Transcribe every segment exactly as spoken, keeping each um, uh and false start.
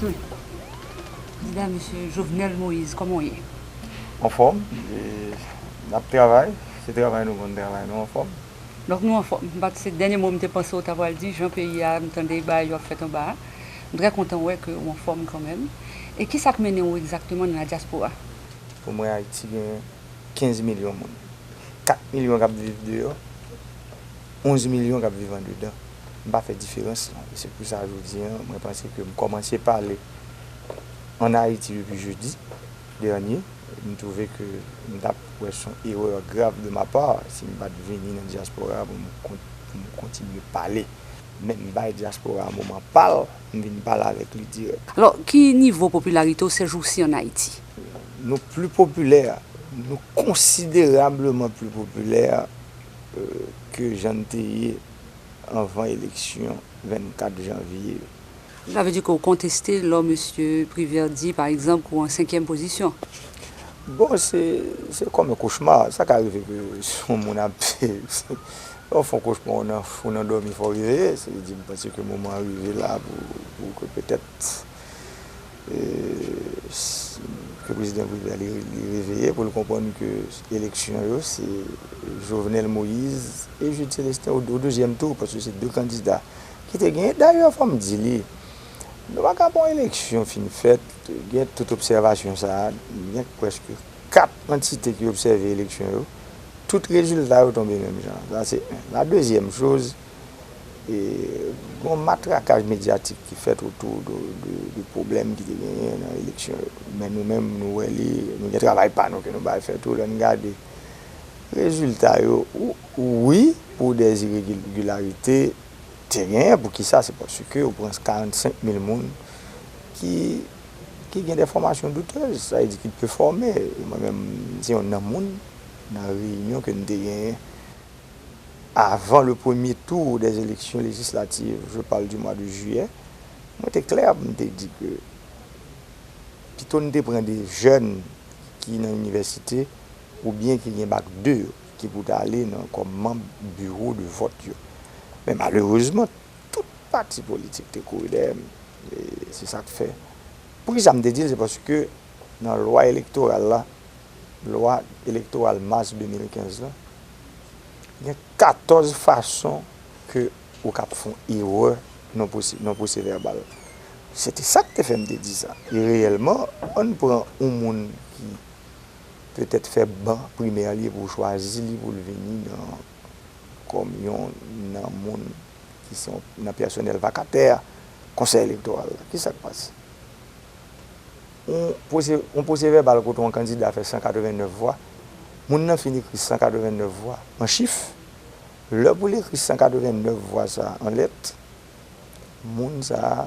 Kandida mesye Jovenel Moïse, kòman w ye? Anfòm, e, n ap travay, se travay nou konn travay, nou anfòm. Donk nou anfòm. M pa t, se dènye mo m te panse w ta pral di, jan peyi a, m tande bagay yo ap fèt anba a. M trè kontan wè ke w anfòm kanmenm. E kisa k mennen w egzakteman nan ladyaspora? Pou mwen, Ayiti gen kenz milyon moun. Kat milyon k ap viv deyò, onz milyon k ap viv andedan. M pa fè diferans lan. E se pou sa jodi a, mwen panse ke m kòmanse pale ann Ayiti depi jedi dènye. M twouve ke m t ap wè se yon erè grav de ma part si m pa t vini nan dyaspora pou m kon-, pou m kontinye pale. Men m bay dyaspora a moman pa l, m vin pale avèk li dirèk. Alò, ki nivo popilarite w sèjousi ann Ayiti? Nou pli popilè, nou konsiderableman pli popilè, euh, ke jan n te ye anvan eleksyon vennkat janvye yo. Sa vle di ke w konteste lò mesye Privert di, pa egzanp, ke w an senkyèm pozisyon? Bon, se, se kòm yon kochma. Sa ka rive ke si yon moun ap, lè w fè yon kochma, ou nan, ou nan dòmi, fò w reveye. Se di, m panse ke moman an rive la pou, pou ke petèt, e, s-, ke prezidan Privert li, li reveye pou l konprann ke eleksyon yo, se Jovenel Moïse e Jude Célestin o, o dezyèm tou, paske se de kandida ki te genyen. Dayè, fò m di li, nou pa ka pran eleksyon fin fèt, gen tout obsèvasyon sa a, gen prèske kat antite ki obsève eleksyon yo, tout rezilta yo tonbe menm jan. Sa se en. La dezyèm choz, e, gon matrakaj medyatik ki fèt otou de, de, de pwoblèm ki te genyen nan eleksyon yo. Men nou menm, nou wè li, nou gen travay pa nou ke nou bay fè tou, lè n gade rezilta yo, ou, wi, pou dè iregilarite, te genyen. Poukisa? Se paske ou pran karannsenk mil moun ki, ki gen de fòmasyon doutèz, sa vle di ki te fòme. E mwen menm, se yonn nan moun nan reyinyon ke n te genyen avan le premier tour des élections législatives, je parle du mois de juillet, mwen te klè, m te di ke pito n te pran de jèn ki nan inivèsite oubyen ki gen bak de yo, ki pou ta ale nan, kòm manm biwo de vòt yo. Men malerezman, tout pati politik te kouri dèyè m. E se sa k fè. Poukisa m te di l? Se paske nan lwa elektoral la, lwa elektoral mas de mil kenz la, gen katòz fason ke ou kab fè yon erè nan pwose-, nan pwosevèbal. Se te sa k te fè m te di sa. E reyèlman, ann pran yon moun ki petèt fè ban primè li pou chwazi li pou l vini nan, kòm yonn nan moun ki se yon, nan pèsonèl vakatè a, konsèy elektoral la. Kisa k pase? Yon pwose-, yon pwosevèbal kote yon kandida fè san katrevennnèf vwa, moun nan fin ekri san katrevennnèf vwa an chif. Lè pou l ekri san katrevennnèf vwa sa a an lèt, moun sa a,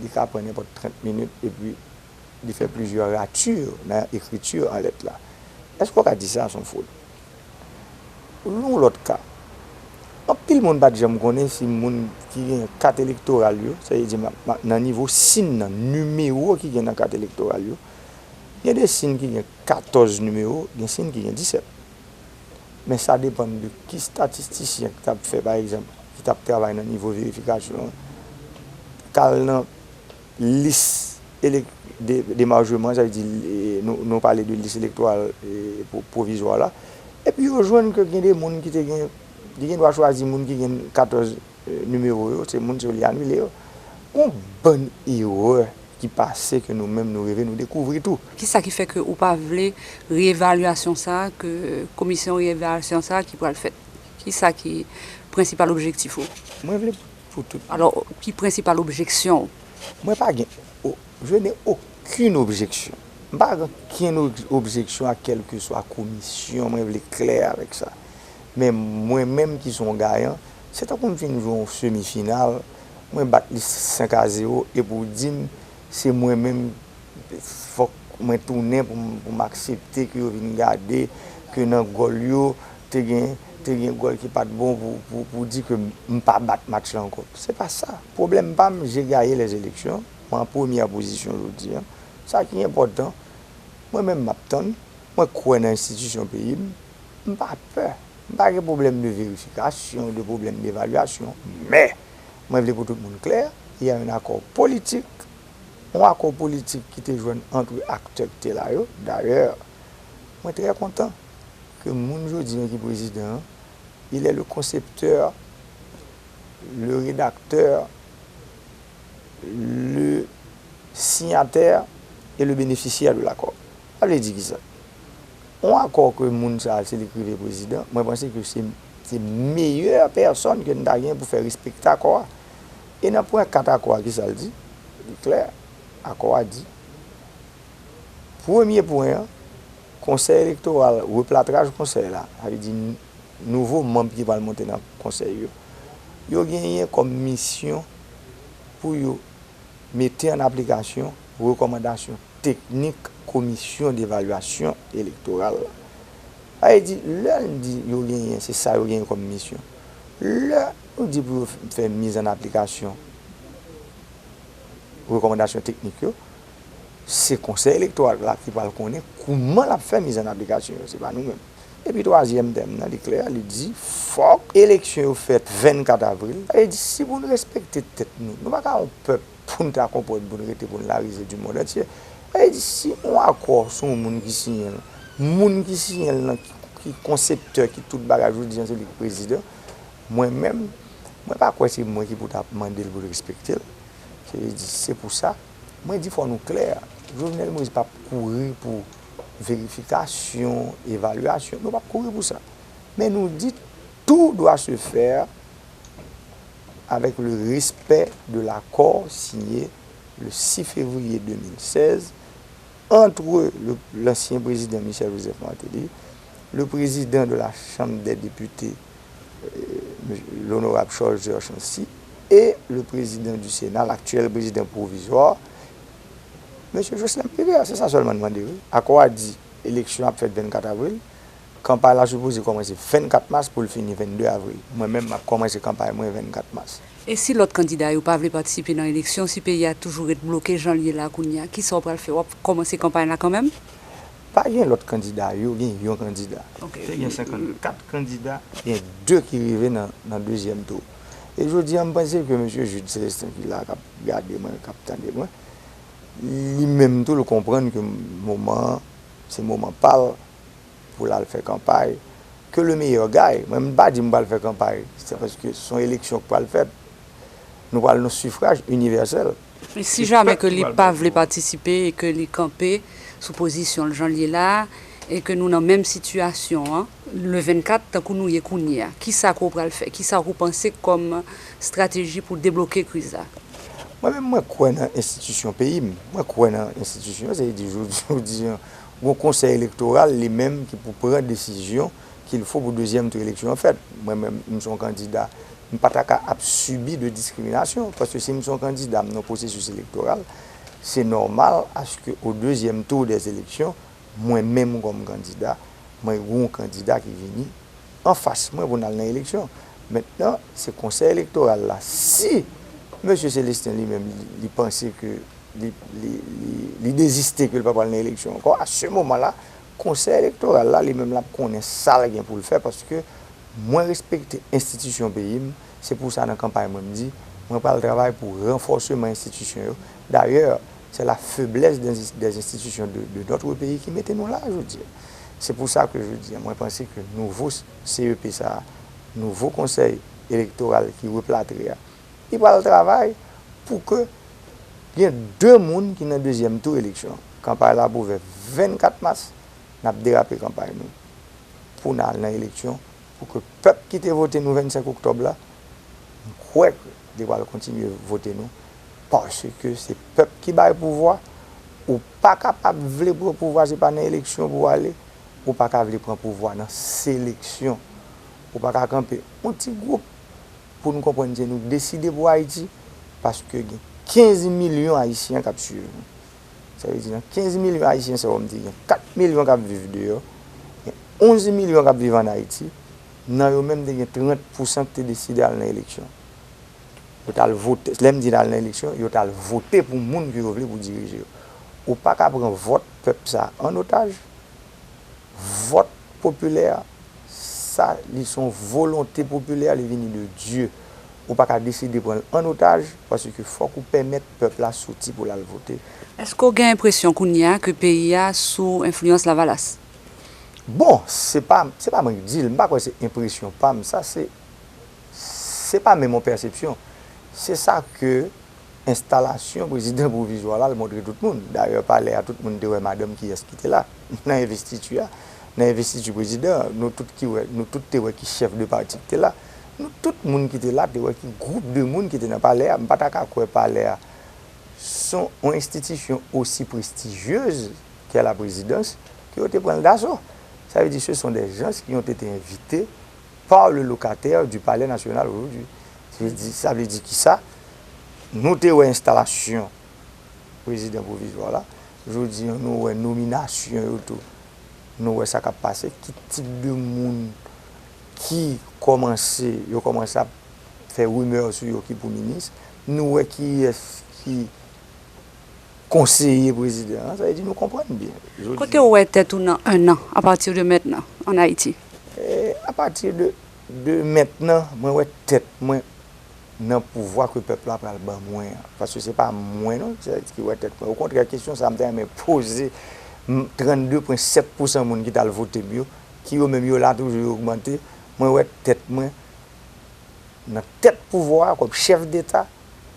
li ka pran nenpòt trant minit epi li fè plizyè rati nan ekriti an lèt la. Èske w ka di sa se yon fwod? Yon lòt ka, anpil moun pa t janm konnen si moun ki gen kat elektoral yo, sa vle di ma-, ma-, nan nivo sin nan, nimewo ki gen nan kat elektoral yo, gen de sin ki gen katòz nimewo, gen sin ki gen disèt. Men sa depann de ki estatistisyen k t ap fè, pa egzanp, ki t ap travay nan nivo verifikasyon an, k al nan lis elek-, de, demarjeman, sa vle di, e, nou, nou pale de lis elektoral, e, pwo-, pwovizwa la, epi yo jwenn ke gen de moun ki te gen, li gen dwa chwazi moun ki gen katòz, e, nimewo yo, se moun sa yo li anile yo. Gon bann erè ki pase ke nou menm nou rive nou dekouvri tou. Kisa ki fè ke ou pa vle reevalyasyon sa a, ke komisyon reevalyasyon sa a ki pral fèt? Kisa ki prensipal objektif ou? Mwen vle pou tout. Alò, ki prensipal objeksyon w? Mwen pa gen, o-, je n'ai aucune objection. M pa gen okenn ob-, objeksyon a kèlkeswa komisyon, mwen vle klè avèk sa. Men mwen menm ki se yon gayan, se tankou m fin jwe yon semi final, mwen bat li senk a zewo, epi w di m se mwen menm, fòk mwen tounen pou m, pou m aksepte ke yo vin gade ke nan gòl yo, te gen, te gen gòl ki pa t bon pou, pou, pou di ke m pa bat match la ankò. Se pa sa. Pwoblèm pa m, j'ai gagné les élections, mwen an premyè pozisyon jodi a. Sa ki enpòtan, mwen menm m ap tann, mwen kwè nan enstitisyon peyi m, m pa pè. M pa gen pwoblèm de verifikasyon, de pwoblèm devalyasyon, men mwen vle pou tout moun klè, il y a un accord politique Yon akò politik ki te jwenn ant aktè ki te la yo. Dayè, mwen trè kontan ke moun jodi a ki prezidan an, il est le concepteur, le rédacteur, le signataire et le bénéficiaire de l'accord. Sa vle di kisa? Yon akò ke moun sa a se li k rive prezidan, mwen panse ke se, se meyè pèsòn ke n ta gen pou fè respekte akò a. E nan pwen kat akò a, kisa l di? Li klè, akò a di, premye pwen an, konsèy elektoral, replatraj konsèy la, sa vle di n-, nouvo manm ki pral monte nan konsèy yo, yo genyen kòm misyon pou yo mete an aplikasyon rekòmandasyon teknik Komisyon d'Evalyasyon Elektoral la. Sa vle di, lè n di yo genyen, se sa yo genyen kòm misyon. Lè nou di pou yo f-, fè miz an aplikasyon rekòmandasyon teknik yo, se Konsèy Elektoral la ki pral konnen kouman l ap fè miz an aplikasyon yo, se pa nou menm. Epi twazyèm tèm nan, li klè, li di, fòk eleksyon yo fèt vennkat avril. Sa vle di, si pou n respekte tèt nou, nou pa ka yon pèp pou n ta konprann, pou n rete, pou n la risée du monde entier. Sa vle di, si yon akò se yon moun ki siyen l, moun ki siyen l nan, ki, ki konseptè, ki tout bagay, jodi a se li ki prezidan, mwen menm, mwen pa kwè se mwen ki pou ta mande l pou l respekte l. Se, se pou sa, mwen di fò nou klè. Jovenel Moïse p ap kouri pou verifikasyon, evalyasyon. Nou p ap kouri pou sa. Men nou di, tout doit se faire avec le respect de l'accord signé le six février deux mille seize entre le, l'ancien président Michel Joseph Martelly, le président de la Chambre des députés, euh, l'honorable Cholzer Chancy, et le président du Sénat, l'actuel président provisoire, M. Jocelerme Privert. Se sa sèlman n mande, wi. Akò a di eleksyon ap fèt vennkat avril, kanpay la sipoze kòmanse vennkat mas pou l fini vennde avril. Mwen menm, m ap kòmanse kanpay mwen vennkat mas. E si lòt kandida yo pa vle patisipe nan eleksyon, si peyi a toujou ret bloke jan l ye la kounye a, kisa w pral fè? W ap kòmanse kanpay la kanmenm? Pa gen lòt kandida, yo gen yon kandida. Ok. Te gen senkannkat kandida, gen de ki rive nan, nan dezyèm tou. E jodi a, m panse ke mesye Jude Célestin ki la, k ap gade mwen, k ap tande mwen, li menm tou, l konprann ke moman an, se moman pa l pou l al fè kanpay. Que le meilleur gagne. Mwen, m pa di m pral fè kanpay. Se paske se yon eleksyon k pral fèt. Nou pral nan sifraj inivèsèl. Men si jamè ke li pa vle patisipe e ke li kanpe sou pozisyon l jan l ye la a, e ke nou nan menm sitiyasyon an, le vennkat, tankou nou ye kounye a, kisa ke w pral fè? Kisa ke w panse kòm estrateji pou debloke kriz la? Mwen menm, mwen kwè nan enstitisyon peyi m. Mwen kwè nan enstitisyon, se di jodi, jodi a, gon konsèy elektoral li menm ki pou pran desizyon qu'il faut pou dezyèm tou eleksyon an fèt. Mwen menm, m se yon kandida, m pa ta ka ap sibi de diskriminasyon, paske si m se yon kandida, m nan pwosesis elektoral, se nòmal aske o dezyèm tou dè eleksyon, mwen menm kòm kandida, mwen gen yon kandida ki vini anfas mwen pou n al nan eleksyon. Mentnan, se konsèy elektoral la. Si mesye Célestin li menm, li, li panse ke li, li, li, li deziste ke l pa pral nan eleksyon ankò, a se moman la, konsèy elektoral la, li menm, l ap konnen sa l gen pou l fè, paske mwen respekte enstitisyon peyi m. Se pou sa, nan kanpay mwen, m di, mwen pral travay pou ranfòseman enstitisyon yo. Dayè, c'est la faiblesse des, des institutions de, de notre pays ki mete nou la jodi a. Se pou sa ke jodi a, mwen panse ke nouvo C E P sa a, nouvo konsèy elektoral ki replatre a, li pral travay pou ke gen de moun ki nan dezyèm tou eleksyon. Kanpay la ap ouvè vennkat mas, n ap derape kanpay nou pou n al nan eleksyon, pou ke pèp ki te vote nou vennsenk oktòb la, m kwè ke li pral kontinye vote nou, paske se pèp ki bay pouvwa. Ou pa kapab vle pran pouvwa, se pa nan eleksyon pou w ale. Ou pa ka vle pran pouvwa nan seleksyon. Ou pa ka kanpe yon ti gwoup pou nou konprann se nou k deside pou Ayiti, paske gen kenz milyon Ayisyen k ap swiv nou. Sa vle di, nan kenz milyon Ayisyen sa yo, m di gen kat milyon k ap viv deyò, gen onz milyon k ap viv ann Ayiti, nan yo menm, te gen trant pousan ki te deside al nan eleksyon. Yo t al vote, lè m di al nan eleksyon, yo t al vote pou moun ke yo vle pou dirije yo. Ou pa ka pran vòt pèp sa a an otaj. Vòt popilè, sa, li se yon volonte popilè, li vini de Dye. Ou pa ka deside pran l an otaj, paske fòk ou pèmèt pèp la soti pou l al vote. Èske w gen enpresyon kounye a ke peyi a sou enfliyans Lavalas? Bon, se pa, se pa mwen ki di l, m pa kwè se enpresyon pa m, sa se, se pa menm yon pèsepsyon. Se sa ke enstalasyon prezidan pwovizwa la, l montre tout moun. Dayè, palè a, tout moun te wè madanm kiyès ki te la. Nan envestiti a, nan envestiti prezidan, nou tout ki wè, nou tout te wè ki chèf de pati ki te la. Nou tout moun ki te la te wè ki gwoup de moun ki te nan palè a. M pa ta ka kwè palè a se yon enstitisyon osi prestijyez ke la prezidans, ke yo te pran l daso. Sa vle di, ce sont des gens qui ont été invités par le locataire du Palais National aujourd'hui. Sa vle di, sa vle di ki sa? Nou te wè enstalasyon prezidan pwovizwa la. Jodi a, nou wè nominasyon yo tou. Nou wè sa k ap pase. Ki tip de moun ki kòmanse, yo kòmanse ap fè rimè sou yo ki pou minis. Nou wè kiyès ki konseye prezidan an. Sa vle di nou konprann byen. Jodi Kote w wè tèt ou nan en an, à partir de maintenant, en Haïti? E, à partir de, de maintenant, mwen wè tèt mwen nan pouvwa ke pèp la pral ban mwen an. Paske se pa mwen non, se ki wè tèt mwen. Okontrè, kesyon sa a m ta renmen poze m, trannde pwen sèt pousan moun ki t al vote m yo, ki yo menm yo la toujou, yo ogmante. Mwen wè tèt mwen nan tèt pouvwa a kòm chèf deta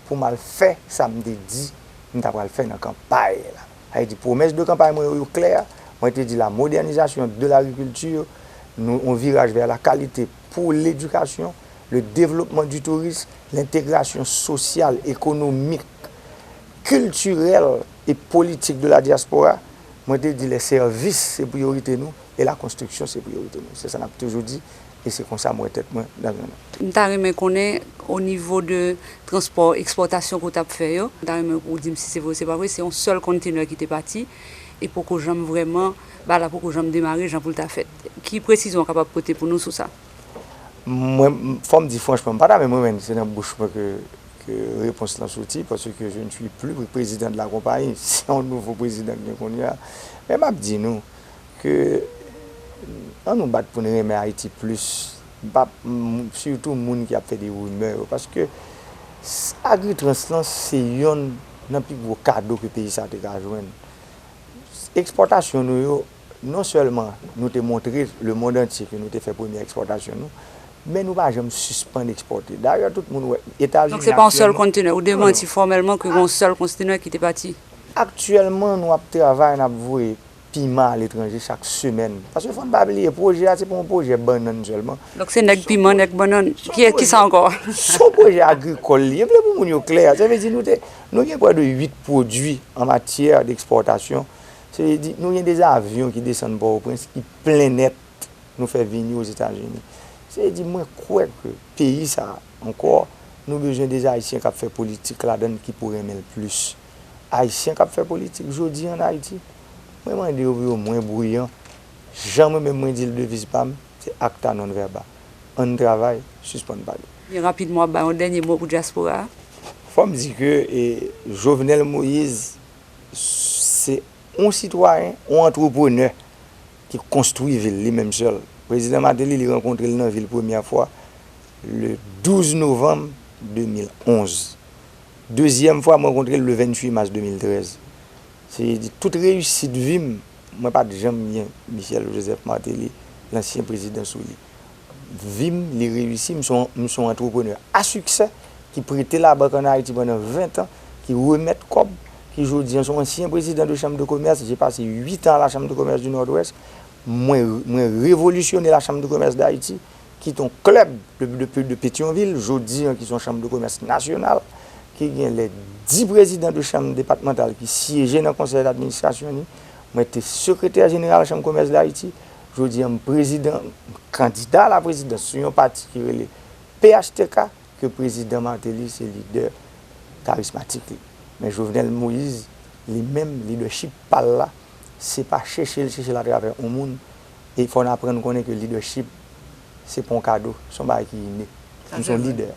pou m al fè sa m te di m ta pral fè nan kanpay la. Sa vle di pwomès de kanpay mwen yo, yo klè. Mwen te di la modernisation de l'agriculture, nou, on virage vers la qualité pour l'éducation, le développement du tourisme, l'intégration sociale, économique, culturelle et politique de la diaspora. Mwen te di les services se priyorite nou e la konstriksyon se priyorite nou. Se sa n ap toujou di e se konsa m wè tèt mwen nan jounen. M ta renmen konnen o nivo de transpò ekspòtasyon ke w t ap fè yo, m ta renmen ou di m si se vre ou se pa vre, se yon sèl konntenè ki te pati e poko janm vrèman, bagay la poko janm demare jan pou l ta fèt. Ki presizyon w kapab pote pou nou sou sa? Mwen, fò m di franchman, m pa ta menm renmen se nan bouch mwen ke, ke repons lan soti, paske je ne suis plus président de la compagnie. Se yon nouvo prezidan ki gen kounye a. Men m ap di nou ke ann nou bat pou n renmen Ayiti plis. M pa, m, sitou moun ki ap fè de rimè yo, paske s-, Agritrans lan se yonn nan pi gwo kado ke peyi sa te ka jwenn. Ekspòtasyon nou yo, non sèlman nou te montre lemonn antye ke nou te fè premyè ekspòtasyon nou, men nou pa janm sispann ekspòte. Dayè, tout moun wè, Etazini. Donk, se pa yon sèl konntenè. Ou demanti fòmèlman ke gen yon sèl konntenè ki te pati. Aktyèlman, nou ap travay, n ap voye piman aletranje chak semèn. Paske fò n pa bliye, pwojè a, se pa yon pwojè bannann sèlman. Donk, se nèg piman, nèg bannann. Ki, ki sa ankò? Se yon pwojè agrikòl li ye. M vle pou moun yo klè. Sa vle di, nou te, nou gen prè de uit pwodui an matyè d'ekspòtasyon. Se vle di, nou gen de avyon ki desann Pòtoprens, ki plen nèt, nou fè vini Ozetazini. Se vle di, mwen kwè ke peyi sa a, ankò, nou bezwen de Ayisyen k ap fè politik ladan l ki pou renmen l plis. Ayisyen k ap fè politik jodi an Ayiti, mwen mande yo pou yo mwen brilyan. Jan mwen menm mwen di l deviz pa m, se acta non verba. Ann travay, sispann pale. Byen rapidman, w ap bay yon dènye mo pou dyaspora a. Fò m di ke, e, Jovenel Moïse, se yon sitwayen, yon antreprenè ki konstwi vil li menm sèl. Prezidan Martelly, li rankontre l nan vil premyè fwa le douz novanm de mil onz. Dezyèm fwa, mwen rankontre l le venntuit mas de mil trèz. Se di, tout reyisit vi m, mwen pa t janm gen Michel Joseph Martelly, lansyen prezidan sou li. Vi m, li reyisi, m se yon, m se yon antreprenè a siksè ki prete labank ann Ayiti pandan ven tan, ki remèt kòb, ki jodi an se yon ansyen prezidan de chanm de komès, j'ai passé huit ans à la Chambre de Commerce du Nord-Ouest, mwen, mwen revolisyone la Chambre de Commerce d'Haïti, ki te yon klèb de, de, de Petyonvil, jodi an ki se yon chanm de komès nasyonal, ki gen les dix présidents de chambre départementale ki syeje nan konsèy d'administrasyon li. Mwen te sekretè jeneral Chanm Komès Dayiti. Jodi an, m prezidan, m kandida a la prezidans sou yon pati ki rele P H T K, ke prezidan Martelly se lidè karismatik li. Men Jovenel Moïse, li menm, lidèchip pa l la, se pa chèche l chèche l atravè yon moun. E fò n aprann konnen ke lidèchip, se pa yon kado, se yon bagay ki ine. M se yon lidè.